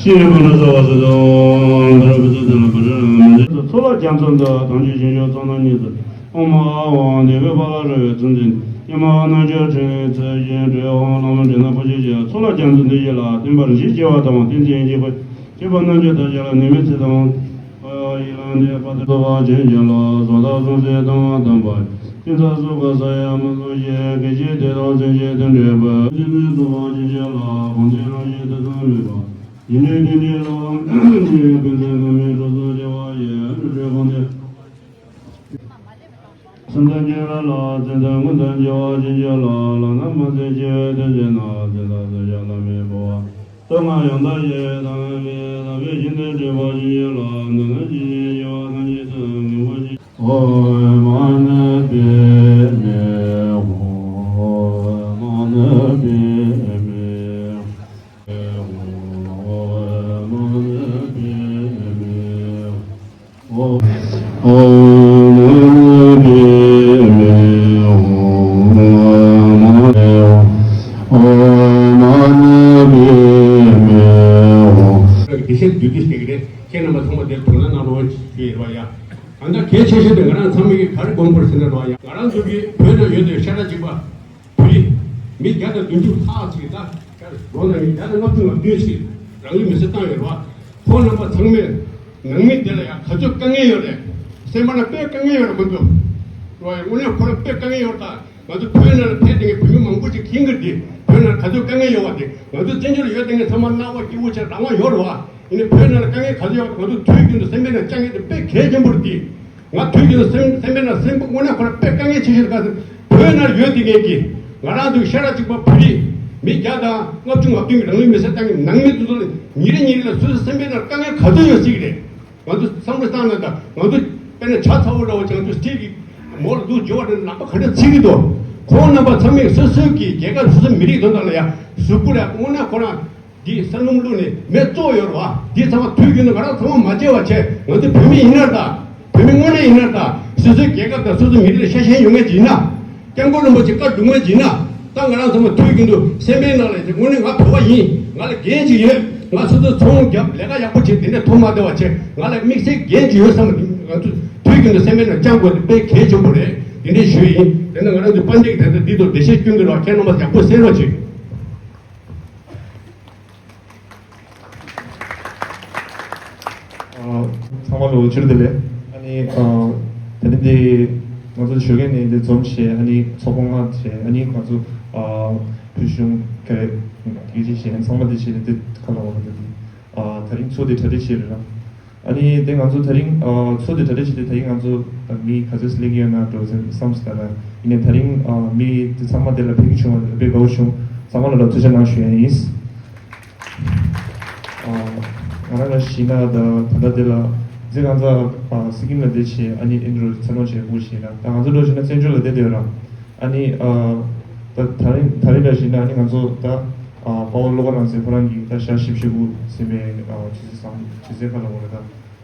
ཤེས་པ་ན་ས་བ་ས་དང་ག་ར་བུ་ཚོ་དེ་ལ་བ་ར་མི་འདི་ཚོ་ཚོ་ལ་རྒྱ་མཚོ་འདི་དང་ཆོས་ཞིང་གཤེགས་ཚོགས་རྣམས་ཉིད་དུ་ཨོཾ་ཨཱཿཧཱུྃ་དེ་བས་པ་ལ་རོལ་པའི་ཚུལ་འཛིན་ཉི་མ་རྣམ་འབྱར་ཕྲེང་བའི་ཚུལ་བཞིན་སྤྲོས་འོང་ལམ་འདྲེ་སྣ་ཕོ་ཆེ་ཆེ་ཚོ་ལ་རྒྱ་མཚོ་འདི་ཡིད་ལ་བརྟན་པར་གཞི་བྱེ་བ་དང་བསྟན་འཛིན་གྱི་བུ་ཁྱད་པར་རྣམ་འབྱར་དག་ཅིག་ལ་ནུས་མེད་ཚེ་དང་ཡིད་ལ་འདས་པ་དེ་ཚོ་བ་ཅན་ཅན་ལ་བཟོ་ལྟ་སོང་ཚེ་དང་བ་དམ་པ་ཀུན་ཚ་སུ་ག་ས་ཡ་མ་སོང་ཞེས་སྐད་ཅིག་དེ་དང་མཚན་ཅིག་དེ་འདྲས་པ་ཅི་ནས་ཚོ་བ་ཅན་ཅན་ལ་གང་ཚེ་རང་བཞིན་དེ་ཙམ་མེད་པ། ཡིན་ནས་དེ་འདྲའི་ལ་ཉེ་ཀུན་ཚང་ཀུན་མིན་གྲོགས་སུ་སྐྱེ་བ་ཡི་འགྲོ་འགྲོས་གང་དེ། སེམས་དང་བཅས་པ་ལ་བརྩེ་དང་སྔོན་དང་བརྗེ་བ་ཅན་ཅན་ལ་བླ་ན་མ་མཛད་ཅེས་དོན་བྱས་ན་བརྩེ་དང་བརྩེ་བྱ་བླ་མེད་པ། སྟོད་མངའ་ཡང་དག་ཞེས་དང་བའི་བསླབ་པའི་ཞིང་དུ་བགྲོད་པ་ཅན་ཅན་ལ་འདི་ན་ཇི་བཞིན་སྐྱེ་བ་ཐམས་ཅད་དུ་མངོན་པར་བྱེད། ཨོཾ་མ་ཎི་པདྨེ་ཧཱུྃ། ཨོཾ་མ་ཎི་པདྨེ་ཧཱུྃ། བདེ་གཤེགས་བདུད་བཏུལ་བྱེད་ཀྱི་རེད། ཁྱེད་རྣམ་པ་ཚང་མ་དེར་དོ་སྣང་གནང་རོགས་ཞེས་རེད་བ་ཡ། ད་ལྟ་གལ་ཆེ་ཤོས་དེ་ང་རང་ཚང་མས་ག་རེ་དགོངས་དགོས་ཟེར་ན་རེད་བ་ཡ། ང་རང་ཚོ་གི་བོད་ནང་ཡོད་དེ་ཤ་ཁྲག་གཅིག་པ། བོད་རིགས་མི་བརྒྱ་དང་བདུན་ཅུ་ལྷག་ཅིག་ད་ལོ་ན་ནིང་བརྒྱ་དང་ལྔ་བཅུ་ང་བདུན་ཞིག་རང་ལུས་མེར་སྲེག་བཏང་ཡོད་རེད་བ། ཁོང་རྣམ་པ་ཚང་མས་ནང་མི་དེ་ལ་ཡང་ག་ཚོད་དཀའ་ངལ་ཡོད་རེད། སེམས་པ་ན་དཔེ་དཀའ་ངལ་ཡོད་རེད་མི་འདུག་རེད་བ་ཡ། དངོས་གནས་ཁོ་རང་དཔེ་དཀའ་ངལ་ཡོད་རེད་ད། ང་ཚོ་བོད་ནང་ལ་ཕེབས་བསྡད་མཁན་བོད་མི་མང་པོ་ཅིག་མཁྱེན་གྱི་རེད། བོད་ནང་ག་ཚོད་དཀའ་ངལ་ཡོད་པ་དེ། ང་ཚོ་བཙན་བྱོལ་ལ་ཡོད་བསྡད་མཁན་ཚང་མ་སྣང་བ་སྐྱིད་པོ་བྱས་རང་དབང་ཡོད་རེད་བ། ཡིན་ནའི་བོད་ནང་ལ་དཀའ་ངལ་ག་ཚོད་ཡོད་པ་ང་ཚོ་དུས་རྒྱུན་དུ་སེམས་པའི་ནང་བཅངས་མཁན་དེ་དཔེ་གལ་ཆེན་པོ་རེད་དེ། ང་དུས་རྒྱུན་དུ་སེམས་སེམས་པའི་ནང་སེམས་པ་དངོས་གནས་ཁོ་རང་དཔེ་དཀའ་ངལ་ཆེ་ཤོས་དེ་ག་ཚོད། བོད་ནང་ཡོད་བསྡད་མཁན་གྱི་ང་རང་ཚོའི་ཤ་ཁྲག་གཅིག་པ་བོད་རིགས་མི་བརྒྱ་དང་ལྔ་བཅུ་ང་བདུན་གྱི་རང་ལུས་མེར་སྲེག་བཏང་མཁན་ནང་མི་དེ་ཚོ་ལ་ཉིན་རེ་ཉིན་རེ་ལ་སོ་སོའི་སེམས་པའི་ནང་དཀའ་ངལ་ག་ཚོད་ཡོད་སྲིད་ཀྱི་རེད། ང་ཚོ་བསམ་བློ་བཏང་ན་ད་ང་ཚོ་དཔེར་ན་ཇ་ཚ་བོ་འདྲ་བོ་ཅིག་ང་ཚོ་སྟེགས་ཀྱི་མོ་ལ་འདུག་འཇོ་བ་འདྲ་ལག་པ་ག་འདྲ་ཚིག་གི་འདུག་ཁོང་རྣམ་པ་ཚང་མས་སོ་སོའི་གི་རྒྱལ་ཁབ་སོ་སོའི་མི་རིགས་དོན་དག་ལ་ཡ་གཟུགས་པོ་ལ་དངོས་གནས་ཁོ་རང་འདི་ས་སྣུམ་བླུགས་ནས་མེ་བཙོག་ཡོད་རེད་བ། འདི་ཚང་མ་དུས་རྒྱུན་དུ་ང་རང་ཚང་མ་མ་བརྗེད་པ་བྱས། ང་ཚོ་བོད་མི་ཡིན་ན་ད་བོད་མི་དངོས་གནས་ཡིན་ན་ད་སོ་སོའི་རྒྱལ་ཁབ་དང་སོ་སོའི་མི་རིགས་ལ་ཤ་ཞེན་ཡོད་མཁན་ཅིག་ཡིན་ན། སྐྱབས་མགོན་རིན་པོ་ཆེ་བཀའ་སྒྲུབ་མཁན་ཅིག་ཡིན་ན། ད་ང་རང་ཚང་མ་དུས་རྒྱུན་དུ་སེམས་པའི་ནང་ལ་དངོས་གནས་ང་བོད་པ་ཡིན། ང་ལ་འགན་ཅིག་ཡོད། ང་སོ་སོའི་ཚོང་རྒྱབ་ལས་ཀ་ཡག་པོ་བྱེད། དེ་འདྲ་ཐོབ་མ་བསྡད་པ་བྱས། ང་ལ་དམིགས་བསལ་འགན་ཅིག་ཡོད་བསམ་པ་ང་ཚོ་དུས་རྒྱུན་དུ་སེམས་པའི་ནང་བཅངས་དགོས་དེ་དཔེ་གལ་ཆེན་པོ་རེད། དེ་འདྲ་ཞུ་ཡིན། དེ་ནས་ང་རང་ཚོའི་དཔལ་ལྡན་གྱི་དེ་ཚོ་འདི་ཚོ་འགྲེལ་བཤད་སྐྱོན་གྱི་རེད་བ། ཁྱེད་རྣམ་པ་ཡག་པོ་གསན་རོགས་བྱེད། ཨ། ཚང་མ་ལོ་བཅུར་བདེ་ལེགས། ཨ་ནི་ཨ། ད་ནི་འདི་ང་ཚོ་ཞོགས་ཀས་ནས་འདི་འཛོམས་བྱས། ཨ་ནི་ཚོགས་པ་ལྔ་བྱས། ཨ་ནི་ང་ཚོ་ཨ། ཕུལ་བྱུང་ག་རེ་དེ་བྱས་བྱས། ཚང་མ་འདི་བྱས་ནས་འདི་ག་ལ་བ་ལ་འདི་ཨ། ད་རིང་ཚོགས་འདི་གྲ་སྒྲིག་བྱས་རེད་ར། ཨ་ནི་དེ་ང་ཚོ་ད་རིང་ཨ། ཚོགས་འདི་གྲ་སྒྲིག་བྱས་ཏེ་ད་རིང་ང་ཚོ་མི་ག་ཚོད་སླེབས་ཀྱི་ཡོད་ན་འགྲོ་ཟེར་བསམ་སོང་། ད་ཡིན་ནའི་ད་རིང་ཨ། མི་དེ་ཚང་མ་དེ་ལ་ཕེབས་ཀྱི་བྱུང་བ་དེ་ལ་དཔེ་དགའ་བོ་བྱུང་། ཚང་མ་ལ་ལ་ཐུགས་རྗེ་གནང་ཞུ་ཡ་ཡིན། ཨ། ང་རང་ལ་གཞིགས་ན་ད་ད་ལྟ་དེ་ལ་འཛིན་ཁང་ཚ་ཨ། སི་ཀིམ་ལ་བསྡད་བྱས། ཨ་ནི་ཨིན་རུ་ཚ་ནོ་བྱས་སྒུག་བྱས་ན། ད་ང་ཚོ་འགྲོ་བྱས་ན་བཙན་བྱོལ་ལ་བསྡད་བསྡད་ཡོད་ར། ཨ་ནི་ཨ། ད་ད་རིང་ད་རིང་ལ་གཞིགས་ན་ཨ་ནི་ང་ཚོ་ད་ཨ། དཔའ་བོ་བློ་དགའ་རང་བཙན་ཁོ་རང་གིས་ད་ཞག་བཞི་བཅུ་དགུ་ཟིན་པའི་ཨ། ཆུ་ཚོད་བཟང་ཆུ་ཚོད་ཁ་ལ་འོ་རེད་ད་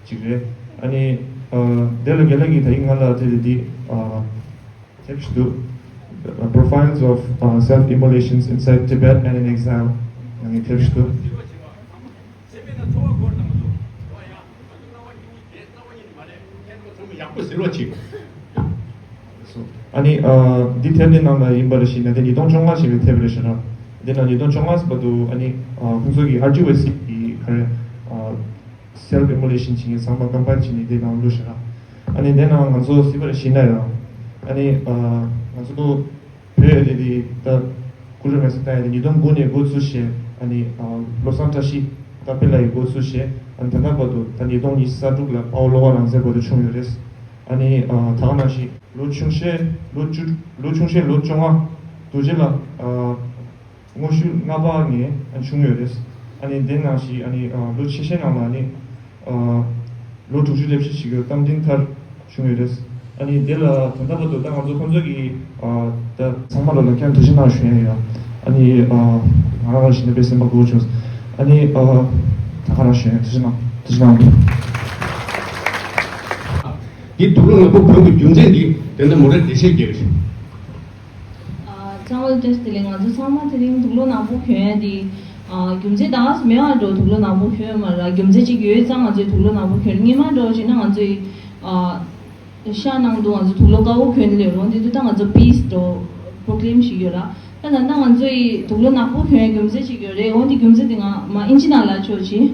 ཅིག་རེད། ཨ་ནི་ཨ། དེ་ལ་རྒན་ལགས་ཀྱིས་ད་ཡིག་ང་ལ་དེ་དེ་འདི་ཨ། དེབ་ཞིག་འདུག Profiles of uh, Self-Immolations Inside Tibet and in Exile. ནང་གི་དེབ་ཞིག་འདུག་ཡག་པོ་ཟེར་བ་ཅིག་ཨ་ནི་ཨ། འདི་དེབ་འདི་ནང་ལ་ཡིན་པར་ཞིག་ན་དེ་ཉིས་སྟོང་བཅོ་ལྔ་ཞེས་པའི་དེབ་རེད་ཤག་ར། འདི་ནང་ཉིས་སྟོང་བཅོ་ལྔ་ཟེར་བ་དུ་ཨ་ནི་ཨ། ཁོང་ཚོ་གི་ཨར་ཅི་ཝི་སི་གི་ག་རེ་ཨ། Self-immolation བྱེད་མཁན་ཚང་མ་ཀམ་པའིལ་བྱས་ནས་དེ་ནང་བླུགས་ཤག་ར། ཨ་ནི་དེ་ནང་ང་ཚོ་སྲིད་པར་ཞིག་ན་ཡང་ཨ་ནི་ཨ། ང་ཚོ་བོད་དེ་དེ་ད་ཀུ་རུ་མེ་སི་ཏཱ་ཡ་དེ་ཉིས་སྟོང་དགུ་ནས་འགོ་ཚུགས་བྱས། ཨ་ནི་ཨ། བློ་བཟང་བཀྲ་ཤིས་ད་དཔེ་ལ་ཡི་འགོ་ཚུགས་བྱས། ཨ་ནི་ད་ལྟ་བར་དུ་ད་ཉིས་སྟོང་ཉི་ཤུ་རྩ་དྲུག་ལ་དཔའ་བོ་བློ་དགའ་རང་བཙན་བར་དུ་བྱུང་ཡོད་རེད། ཨ་ནི་ཨ། ད་ག་ནང་བཞིན་ལོ་ཆུང་ཤོས་ལོ་བཅུ་ལོ་ཆུང་ཤོས་ལོ་བཅོ་ལྔ་དུ་རྗེ་ལ་ཨ། དངོས་ཤུལ་ལྔ་པ་ངས་བྱུང་ཡོད་རེད། ཨ་ནི་དེ་ནང་བཞིན་ཨ་ནི་ལོ་ཆེ་ཤོས་ནང་ལ་ཨ་ནི་ལོ་དྲུག་ཅུ་རེ་བཞི་ཞིག་ཡོད་རྟ་མགྲིན་ཐར་བྱུང་ཡོད་རེད། ཨ་ནི་དེ་ལ་ད་ལྟ་བར་དུ་ད་ང་ཚོ་ཁོང་ཚོ་གི་ད་ཚང་མ་ལ་ལ་ཀྱང་ཐུགས་རྗེ་གནང་ཞུ་ཡ་ཡོད། ཨ་ནི་ང་རང་ལ་ཞིག་ནས་དཔེ་སེམས་པ་སྒུག་བྱུང་། ཨ་ནི་ད་ག་རང་ཞུ་ཡ་ཐུགས་རྗེ་གནང་ཐུགས་རྗེ་གནང་། འདི་དུག་ལོག་ནག་པོ་གྱོན་གྱི་རྒྱུ་མཚན་འདི་དེ་འདྲ་མོ་རེ་འགྲེལ་བཤད་རྒྱག་གི་རེད། ཨ། ཚང་མ་ལ་བཀྲ་ཤིས་བདེ་ལེགས། ང་ཚོ་ཚང་མ་དེ་རིང་དུག་ལོག་ནག་པོ་གྱོན་ཡ་དེ་ཨ། རྒྱུ་མཚན་དང་མེད་པ་འགྲོ་དུག་ལོག་ནག་པོ་གྱོན་ཡོད་མ་རེད། རྒྱུ་མཚན་གཅིག་ཡོད་ཙང་ང་ཚོས་དུག་ལོག་ནག་པོ་གྱོན། སྔོན་མ་འགྲོ་བྱས་ན་ང་ཚོས་ཨ། ཤག་ནང་དུ་ང་ཚོ་དུག་ལོག་དཀར་པོ་གྱོན་ལས་རོང་དེ་དུས་ད་ང་ཚོ་པིས་འགྲོ་པོ་རོ་ཀི་ལེམ་ཞིག་ཡོད་ར། ད་ད་ལྟ་ང་ཚོ་ཡི་དུག་ལོག་ནག་པོ་གྱོན་ཡ་རྒྱུ་མཚན་ཅིག་ཡོད་རེད། འོན་ཏེ་རྒྱུ་མཚན་དེ་ང་མ་ཨིན་ཇི་ནང་ལ་ཆོག་ཅིག་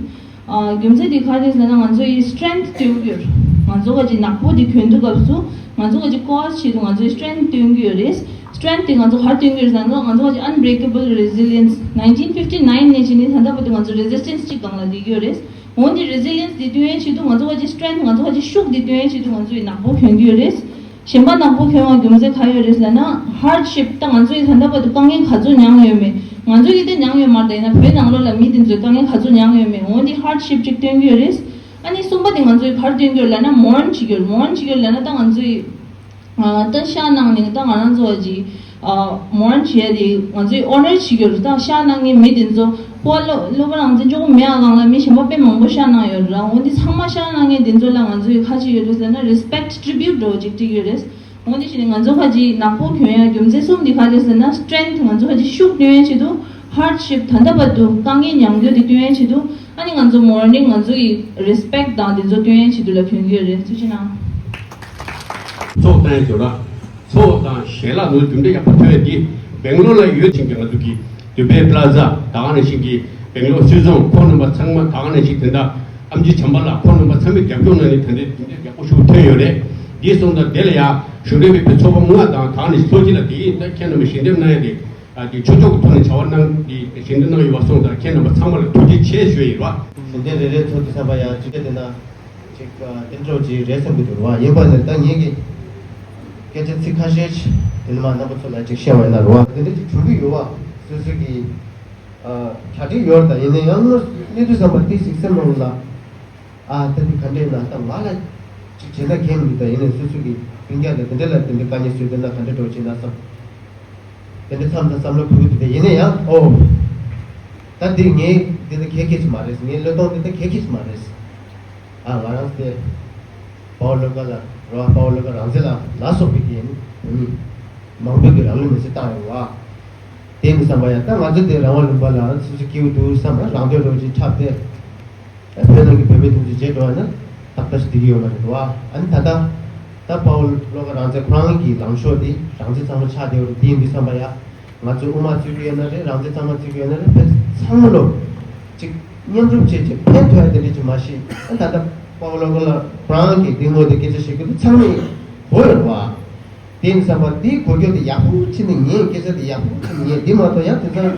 ཨ། རྒྱུ་མཚན་དེ་ག་རེ་ཟེར་ན་ང་ཚོ་ཡི་སི་ཊེང་ཐི་སྟོན་གྱི་ཡོད་རེད། ང་ཚོ་ག་ཅིག་ནག་པོ་དེ་གྱོན་དུས་སྐབས་སུ་ང་ཚོ་ག་ཅིག་ཀོ་ཝར་ཆེད་དུ་ང་ཚོ་ཡི་སི་ཊེང་ཐི་སྟོན་གྱི་ཡོད་རེད། སི་ཊེང་ཐི་དེ་ང་ཚོ་ག་རེ་སྟོན་གྱི་ཡོད་རེད་ཟེར་ན་ང་ཚོ་ག་ཅིག་unbreakable resilience nineteen fifty nine ནས་བྱས་ནས་ད་ལྟ་བར་དུ་ང་ཚོ་རེ་ཟི་སི་ཊེན་སི་གཅིག་སྒང་ལ་བསྡད་ཀྱི་ཡོད་རེད། འོན་ཏེ་རེ་ཟི་ལི་ཡན་སི་དེ་སྟོན་ཡས་ཆེད་དུ་ང་ཚོ་ག་ཅིག་སི་ཊེང་ཐི་ང་ཚོ་ག་ཅིག་ཤུགས་དེ་སྟོན་ཡས་ཆེད་དུ་ང་ཚོ་ཡི་ནག་པོ་གྱོན་གྱི་ཡོད་རེད། གཞན་པ་ནག་པོ་གྱོན་བ་རྒྱུ་མཚན་ག་ཡོད་རེད་ཟེར་ན་ཧར་ཌི་ཤིབ་ད་ང་ཚོ་ཡི་ད་ལྟ་བར་དུ་དཀའ་ངལ་ག་ཚོད་མྱངས་ཡོད་མེད། ང་ཚོ་ཡི་དེ་མྱངས་ཡོད་མ་རེད། ཡིན་ན་བོད་ནང་ལོགས་ལ་མི་དེ་ཚོས་དཀའ་ངལ་ག་ཚོད་མྱངས་ཡོད་མེད། འོན་ཏེ་ཧར་ཌི་ཤིབ་ཅིག་སྟོན་གྱི་ཡོད་རེད། ཨ་ནི་གསུམ་པ་དེ་ང་ཚོ་ཡི་ག་རེ་སྟོན་གྱི་ཡོད་ལབ་ན་མོར་ནིང་བྱེད་ཀྱི་ཡོད། མོར་ནིང་བྱེད་ཀྱི་ཡོད་ལབ་ན་ད་ང་ཚོ་ཡི་ཨ། ད་ཤག་ནང་ནས་ད་ང་རང་ཚོ་ག་ཅིག་ཨ། མོར་ནིང་བྱེད་ཡ་དེ་ང་ཚོས་ཨོ་ནར་བྱེད་ཀྱི་ཡོད་རེད། ད་ཤག་ནང་གི་མི་དེ་ཚོ་ཕོ་བ་བློ་བློ་བ་རང་བཙན་གཅིག་པོ་མེད་པ་སྒང་ལ་མི་གཞན་པ་དཔེ་མང་པོ་ཤག་ནང་ཡོད་རེད། འོན་ཏེ་ཚང་མ་ཤག་ནང་མཁན་དེ་ཚོ་ལ་ང་ཚོས་ག་ཅིག་ཡོད་རེད་ཟེར་ན་རི་སི་པེག་ཊི་ཊི་རི་བིའུ་འདྲ་བོ་ཅིག་སྤྲད་ཀྱི་ཡོད་རེད། འོན་ཏེ་གཞི་ནས་ང་ཚོ་ག་ཅིག་ནག་པོ་གྱོན་ཡ་རྒྱུ་མཚན་གསུམ་དེ་ག་རེད་ཟེར་ན་སི་ཊེང་ཐི་ང་ཚོ་ག་ཅིག་ཤུགས་སྟོན་ཡ་ཆེད་དུ། ཧར་ཌི་ཤིབ་ད་ལྟ་བར་དུ་དཀའ་ངལ་མྱངས་རྒྱུ་དེ་སྟོན་ཡ་ཆེད་དུ། ཨ་ནི་ང་ཚོ་མོར་ནིང་ང་ཚོ་ཡི་རི་སི་པེག་ཊི་དང་དེ་ཚོ་སྟོན་ཡ་ཆེད་དུ་ལ་གྱོན་གྱི་ཡོད་རེད། ཐུགས་རྗེ་གནང་། ཚོགས་གཏན་འཇོག་ར། ཚོགས་དང་ཞལ་ལག་ནང་གྲུབ་འབྲས་ཡག་པོ་ཐོན་ཡ་དེ་སྦེང་ལོར་ལ་ཡོད་ཅིང་གི་ང་ཚོ་གི་དུ་བྷེ་པ་ལ་ཛ་ད་ག་ནང་བཞིན་གྱི་སྦེང་ལོར་སུད་ཚོང་ཁོང་རྣམ་པ་ཚང་མ་ད་ག་ནང་བཞིན་དེ་འདྲ་ཨེམ་ཆི་བྱམས་པ་ལགས་ཁོང་རྣམ་པ་ཚང་མའི་རྒྱབ་སྐྱོར་ནང་ནས་དེ་འདྲའི་གྲུབ་འབྲས་ཡག་པོ་ཞིག་ཐོན་ཡོད་རེད། དེ་སོང་ཙང་དེ་ལ་ཡང་གཞུང་འབྲེལ་མེད་པའི་ཚོགས་པ་ལྔ་དང་ད་ནི་ལྷོ་སྤྱི་ལ་དེ་ཡིན། ད་ཁྱེད་རྣམ་པས་ཞལ་འདེབས་གནང་ཡ་དེ་ཨ་དེ་ཆོས་ཕྱོགས་ཀྱི་ཐོག་ནས་བྱ་བ་གནང་དེ་ཞལ་འདེབས་གནང་ཡོད་པ་སོང་ཙང་ཁྱེད་རྣམ་པ་ཚང་མ་ལ་ཐུགས་རྗེ་ཆེ་ཞུ་ཡ་ཡིན་རོགས། ཞལ་འདེབས་རེ་རེ་ཚོགས་དུས་ཙམ་པ་ཡང་ཅི་འདྲ་དེ་ན་ཅིག་ཨ་དེ་འདྲ་ཅིག་རེད་བསམ་གྱི་འདུག་རོགས། ཡིན་པ་ནི་ད་ངེད་ཀྱི་སྐད་ཆ་ཚིག་ཁ་ཤས་ཅིག་དེ་ནི་མ་རྣམ་པ་ཚོ་ལ་ཅིག་བཤད་པ་ཡིན་ན་རོགས། དེ་འདྲ་ཅིག་བྱུང་གི་ཡོད་པ་སོ་སོ་གི་ཨ་གྲ་སྒྲིག་ཡོད་རེད། ད་ཡིན་ན་ཡང་སྔོན་གནས་དུས་ཙམ་པ་དེ་གཟིགས་སེམས་ནང་ལ། ཨ་ད་འདི་ག་འདྲས་ན་ད་ང་ལ་ཅིག་བྱེད་ན་འགན་མི་འདུག་ད་ཡིན་ནའི་སོ་སོ་གི་སྤུན་ཀྱག་ལ་དེ་འདྲས་ལ་དེ་འདྲས་དཀའ་ངལ་བཟོས་བསྡད་ན་ག་འདྲས་འགྲོ་བྱེད་ན་བསམ། དེ་འདྲས་མཚམས་དང་བསམ་བློ་འཁོར་གི་འདུག་དེ་ཡིན་ན་ཡང་ཨོ། ད་འདི་ངས་འདི་ད་གལ་གལ་ཆེ་མ་རེད། ངའི་བློས་གཏོང་འདི་ད་གལ་གལ་ཆེ་མ་རེད། ཨ་ང་རང་ཚོ་དེ་དཔའ་བོ་བློ་དགའ་ལ་རོ། དཔའ་བོ་བློ་དགའ་རང་བཙན་ལ་ལ་སོགས་པའི་དེ་ནི་བོད་མི་མང་པོས་ཀྱི་རང་ལུས་མེར་སྲེག་བཏང་ཡོང་བ། དེ་ཡིན་བསམ་པ་ཡང་ད་ང་ཚོ་དེ་རང་དབང་ལུང་པ་ལ་སོ་སོ་སྐྱིད་པོ་འདུག་བསམ་པ་རང་འདོད་འགྲོ་ཅིག་འཁྲབ་སྟེ། བོད་ནང་གི་བོད་མི་དེ་ཚོ་བརྗེད་འགྲོ་བ་ན་ཏག་ཏག་ཞིག་བསྡད་ཀྱི་ཡོད་མ་རེད་དོ། ཨ་ནི་ད་ལྟ་ད་དཔའ་བོ་བློ་དགའ་རང་བཙན་ཁོ་རང་གི་ལངས་ཕྱོགས་དེ་རང་བཙན་གཙང་མ་ཆགས་བསྡད་ཡོད་རེད། དེ་ཡིན་དུས་བསམ་པ་ཡ་ང་ཚོས་དབུ་མ་བརྩི་གི་ཡོད་ན་རེད། རང་བཙན་གཙང་མ་བརྩི་གི་ཡོད་ན་རེད། ཕན་ཚང་མ་ལོ་ཅིག་མཉམ་རུབ་བྱས་བྱས་ཕན་ཐོགས་ཡ་དེ་འདྲ་ཅིག་མ་ཤེས། ཨ་ད་ལྟ་དཔའ་བོ་བློ་དགའ་ལ་ཁོ་རང་གི་དེ་ངོ་དེ་སྐད་ཆ་བཤད་རྒྱུ་དེ་ཚང་མས་གོ་ཡོད་རེད་བ། དེ་ཡིན་བསམ་པ་དེའི་གོ་རྒྱུ་དེ་ཡག་པོ་བྱས་ནས་ངས་སྐད་ཆ་དེ་ཡག་པོ་བྱས་ནས་ངས་འདི་མ་གཏོགས་ཡང་དེང་སང་།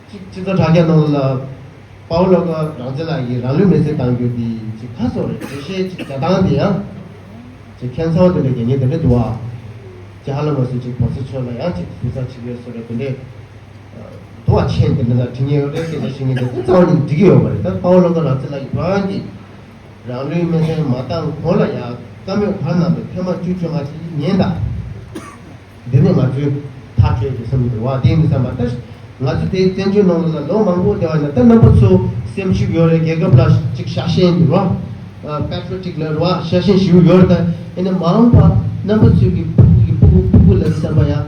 གཅིག་སྤྱི་ཚོགས་དྲ་རྒྱ་ནང་ལ་དཔའ་བོ་བློ་དགའ་རང་བཙན་ལགས་ཀྱིས་རང་ལུས་མེར་སྲེག་བཏང་རྒྱུ་དེ་ཅིག་ཁ་སོ་རེད། འགྲེལ་བཤད་ཅིག་རྒྱག་སྟངས་དེ་ཡང་ཅིག་ཁྱད་མཚར་བ་དེ་འདྲ་རྒྱག་མཁན་དེ་འདྲ་འདུག་ཨ། ཅིག་ཧ་ལམ་མ་སོང་ཅིག་གོང་ས་མཆོག་ལ་ཡང་ཅིག་ཟུར་ཟ་བྱེད་ཀྱི་ཡོད་བཟོ་འདྲ་དེ་འདྲས་འདུག་ཨ། མཆན་དེ་འདྲ་ལ་བྲིས་མཁན་ཡོད་རེད། སྐད་ཆ་བཤད་མཁན་དེ་རྩ་བ་ནས་འགྲིག་གི་ཡོད་མ་རེད། ད་དཔའ་བོ་བློ་དགའ་རང་བཙན་ལགས་ཀྱིས་རང་གིས་རང་ལུས་མེར་སྲེག་མ་བཏང་གོང་ལ་ཡང་བཀའ་མོལ་ག་གནང་པའི་ཐེངས་མ་བཅུ་བཅོ་ལྔ་ཅིག་ཉན་དང་། འདི་ནི་ང་ཚོའི་ཐག་གཅོད་ཀྱི་བསམ་གྱི་འདུག་བ། དེ་ཡིན་བསམ་པ་ལྟར་ང་ཚོ་དེ་བཙན་བྱོལ་ནང་ལ་ལོ་མང་པོ་བསྡད་པ་ཡིན་ན་ད་རྣམ་པ་ཚོ་སེམས་ཤུགས་ཡོད་རེད། རྒྱལ་ཁབ་ལ་ཅིག་ཤ་ཞེན་འདུག་ར། པེ་ཊི་རོ་ཊིག་ལ་རེད་བ། ཤ་ཞེན་ཞེ་པོ་ཡོད་རེད། ད་ཡིན་ན་མ་འོངས་པ་རྣམ་པ་ཚོའི་གི་ཕྲུ་གུ་གི་ཕྲུ་གུ་ཕྲུ་གུ་ལ་བསམ་པ་ཡང་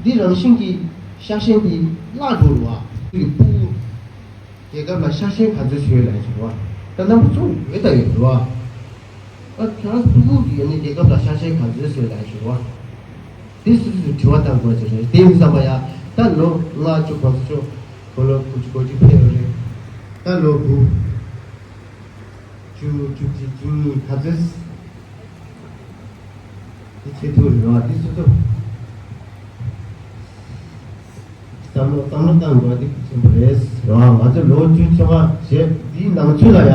འདི་རང་བཞིན་གྱི་ཤ་ཞེན་དེ་བརླག་འགྲོ་རེད་བ། ཕྲུ་གུ་གི་ཕྲུ་གུ། རྒྱལ་ཁབ་ལ་ཤ་ཞེན་ག་ཚོད་བཟོས་ལབ་ཞུ་བ། ད་རྣམ་པ་ཚོ་ཡོད་ད་ཡོད་རེད་བ། ཨ་ཁྱེད་རང་ཕྲུ་གུ་གི་ཡོད་ནས་རྒྱལ་ཁབ་ལ་ཤ་ཞེན་ག་ཚོད་བཟོས་ལབ་ཞུ་བ། དེ་སུ་སུ་དྲི་བ་བཏང་དགོས་ཀྱི་རེད། དེ་ཡིན་བསམ་པ་ཡ། ད་ལོ་ལྔ་བཅུ་གོང་ས་མཆོག་གོ་ལོ་དགུ་བཅུ་གོ་གཅིག་ཕེབས་ཡོད་རེད། ད་ལོ་དགུ། བཅུ། བཅུ་གཅིག་བཅུ་གཉིས་ག་ཚོད། དེ་ཆེད་དུ་རེད་བ། དེ་སོ་སོ་བསམ་བློ་བསམ་བློ་བཏང་དགོས་དེ་ཆེན་པོ་རེད་རེད་བ། ང་ཚོ་ལོ་བཅུ་བཅོ་ལྔ་བྱས་དེའི་ནང་ཚུད་ལ་ཡ་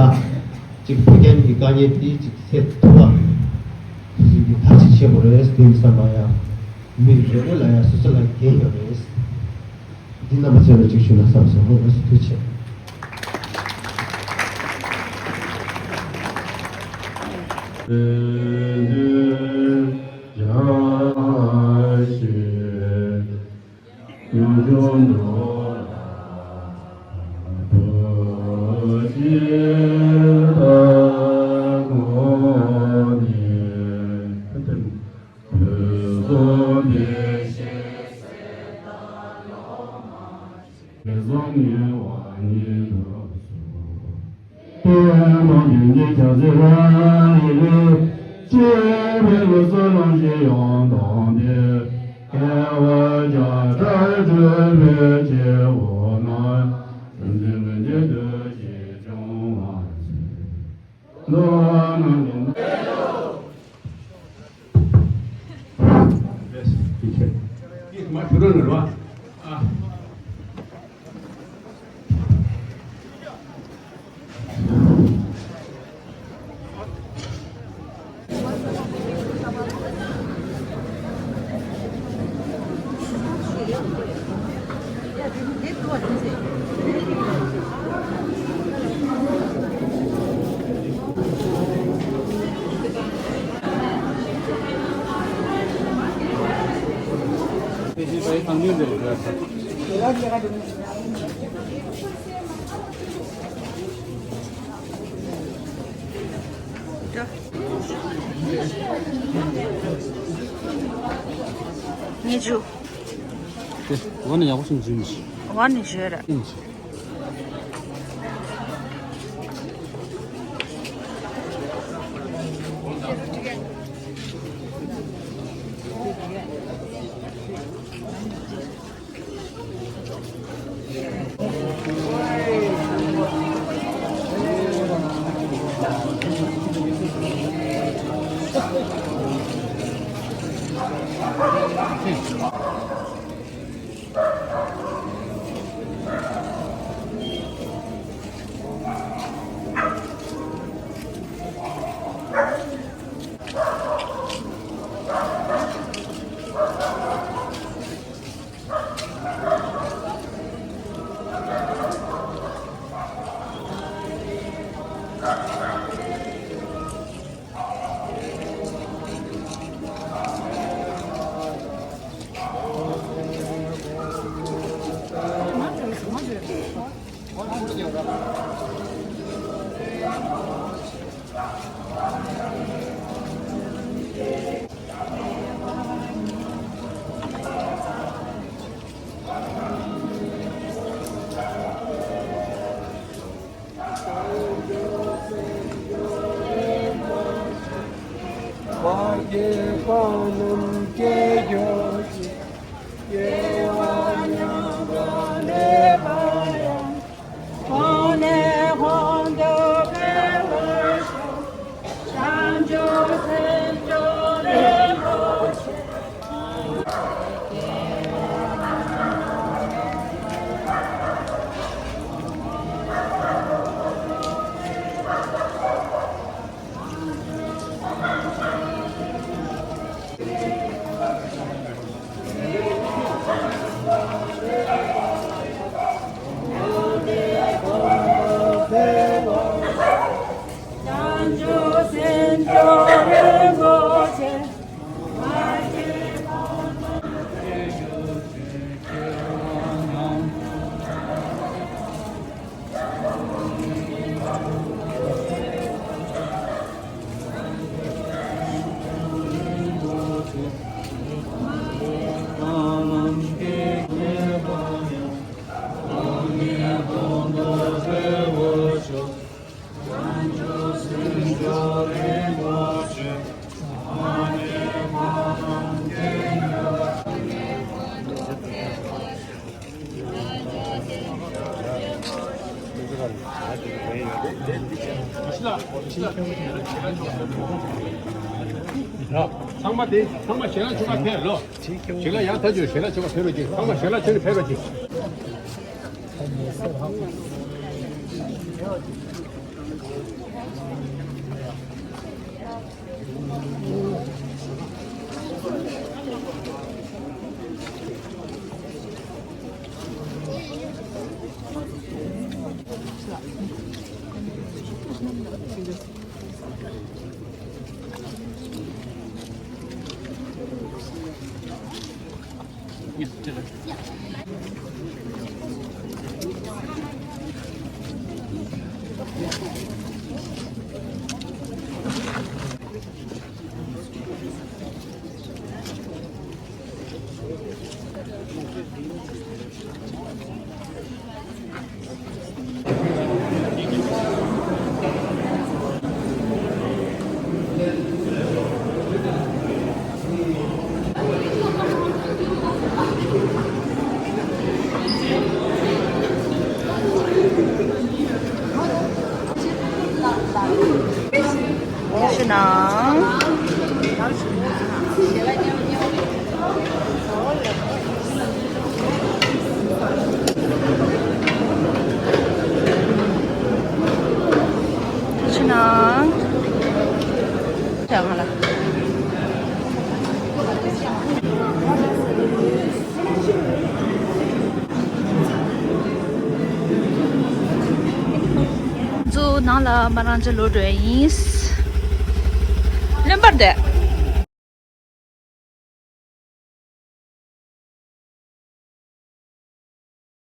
གཅིག་བོད་རྒྱ་གཉིས་ཀྱི་དཀའ་ངལ་དེ་གཅིག་སེལ་ཐུབ་པ་སོ་སོ་གི་ཐབས་ཤེས་ཆེན་པོ་རེད་དེ་བསམ་པ་ཡ། མི་རེ་རེ་ལ་ཡ་སོ་སོ་ལ་འགན་ཡོད་རེད། འདི་རྣམ་པ་ཚོས་ལ་ཅིག་ཞུ་ན་བསམ་སོང་། ལགས་སོ། ཐུགས་རྗེ་ཆེ། ཉེ་ཇུ། དེ་འོ་ན་ཡག་པོ་ཞིག་འཇུས་མི་ཤེས། འོ་ན་བརྗོད་ར། ཨིན་ཅི། ཚང་མ་དེ་ཚང་མ་ཞལ་ལག་མཆོད་གར་ཕེབས་ལོ། ཞལ་ལག་ཡར་ད་ཅོ་ཞལ་ལག་མཆོད་གར་ཕེབས་རོགས་གྱིས། ཚང་མ་ཞལ་ལག་མཆོད་ནས་ཕེབས་རོགས་གྱིས། ཕྱི་ནང་། ཕྱི་ནང་། ང་ཚོ་ནང་ལ་མ་རང་ཅག་ལོག་འགྲོ་ཡ་ཡིན། རློན་པར་བསྡད།